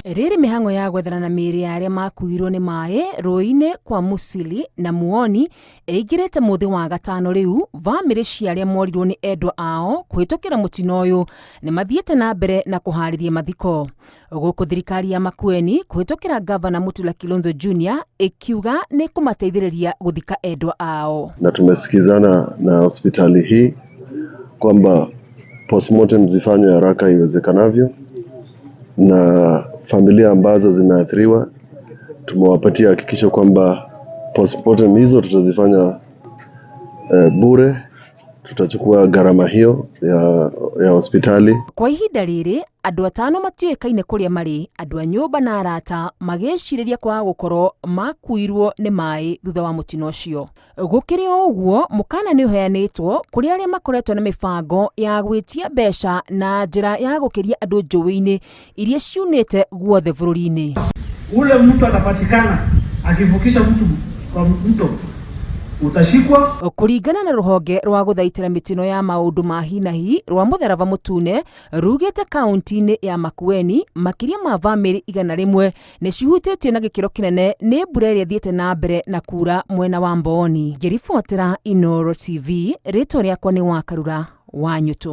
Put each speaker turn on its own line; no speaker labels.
Rĩrĩ mĩhang'o ya gwethana na mĩĩrĩ ya arĩa makuirwo nĩ maĩ rũĩ-inĩ kwa Musili na Muoni ĩingĩrĩte mũthĩ wa gatano rĩu, bamĩrĩ cia arĩa morirwo nĩ endwa ao kũhĩtũkĩra mũtino ũyũ nĩ mathiĩte na mbere na kũharĩria mathiko. Gũkũ thirikari ya Makueni kũhĩtũkĩra ngavana Mutula Kilonzo Jr ĩkiuga nĩ kũmateithĩrĩria gũthika endwa ao.
Na tumesikizana na hospitali hii kwamba postmortem zifanywe haraka iwezekanavyo, na familia ambazo zimeathiriwa tumewapatia hakikisho kwamba postmortem hizo tutazifanya bure, tutachukua gharama hiyo ya hospitali.
Kwa ihinda rĩrĩ andũ atano matiũĩkaine kũrĩa marĩ, andũ a nyũmba na arata magĩcirĩria kwaga gũkorwo makuirwo nĩ maĩ thutha wa mũtino ũcio. Gũkĩrĩ o ũguo, mũkana nĩ ũheanĩtwo kũrĩ arĩa makoretwo na mĩbango ya gwĩtia mbeca na njĩra ya gũkĩria andũ njũĩ-inĩ iria ciunĩte guothe bũrũri-inĩ.
Ule mtu atapatikana akivukisha mtu kwa mto utashikwa.
Kũringana na rũhonge rwa gũthaitĩra mĩtino ya maũndũ ma hi na hi rwa mũtharaba mũtune rugĩte kaunti-inĩ ya Makueni makĩria ma bamĩrĩ 100 nĩ cihutĩtio na gĩkĩro kĩnene nĩ mbura ĩrĩa ĩthiĩte na mbere na kura mwena wa Mbooni. Ngĩribotera Inooro TV, rĩtwa rĩakwa nĩ Wakarura wa Nyũtũ.